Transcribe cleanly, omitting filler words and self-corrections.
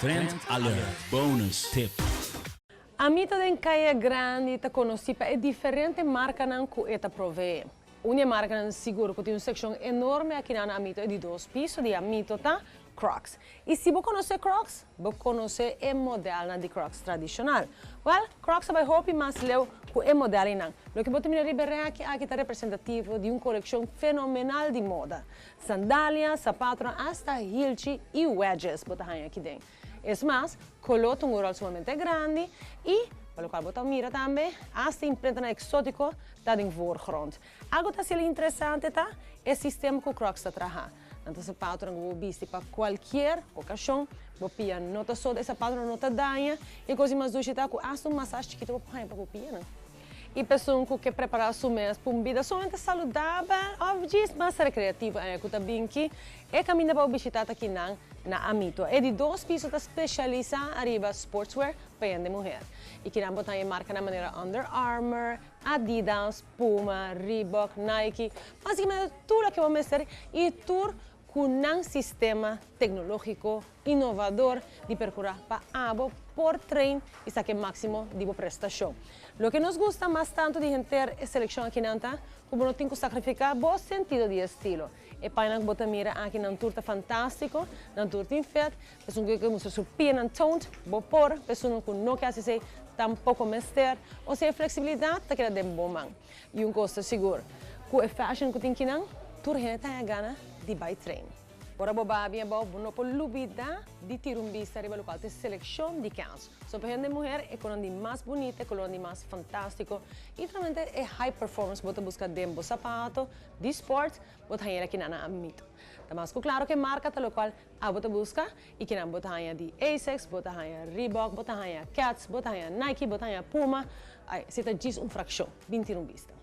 Trend Alert Bonus Tip. Amito den Caya Grandi ta conoci pa e diferente marcanan cu e ta provee. Un di e marcanan sigur cu tin un seccion enorme aki na Amito, e di dos piso di Amito, ta Crocs. Y si bo conoce Crocs, bo conoce e modelnan di Crocs tradicional. Well, Crocs a bay hopi mas leu cu e modelnan. Loke bo ta mira riba reki aki ta representativo di un coleccion fenomenal di moda. Sandalia, sapato, hasta hilchi y wedges bo ta haya aki den. Es mas, color ta un rol sumamente grandi y, pa loke bo ta mira tambe, hasta imprenta exotico ta den voorgrond. Algo ta asina interesante ta e sistema cu Crocs ta traha. Anto, sapato bo bisti pa cualkier ocasion, bo pia no ta soda, e sapato no ta daña, y cos mas dushi ta cu hasta un massage chikito bo pa bo pia, no? Y persona cu kier prepara su mes pa un bida sumamente saludabel, of djis mas recreativo, e cu ta bin aki, e caminda pa bishita aki na Amito. E di dos piso ta specialisa ariba sportswear pa hende muhe. Y aki nan bo tin marca na manera Under Armour, Adidas, Puma, Reebok, Nike, basicamente tur loke bo mester y tur cu un sistema tecnologico inovador di percura pa abo por train y saca maximo di prestacion. Loke nos gusta mas tanto di henter e seleccion aki nan ta, cu no tin cu sacrifica bo sentido di estilo. E paña bo ta mira aki nan tur ta fantastico, nan tur tin fit, persona cu kier mustra su pia nan toned, bo por, persona cu no kier asina tampoco mester, o sea, flexibilidad ta keda den bo man. Y un cos sigur, cu e fashion cu tin aki nan, tur hende ta gana di bay train. Ora bo bay bo no por lubida di tira un bista riba loke ta seleccion di kens. So pa hende muhe e color di mas bunita, e color di mas fantastico y realmente e high performance bo ta busca den bo sapato di sport, bo ta aki na Amito. Ta mas claro cu marca ta loke abo ta busca y aki nan bo ta haya di Asics, bo ta haya Reebok, bo ta haya Keds, bo ta haya Nike, bo ta haya Puma. Ay, esey ta djis un fraccion, bin tira un bista.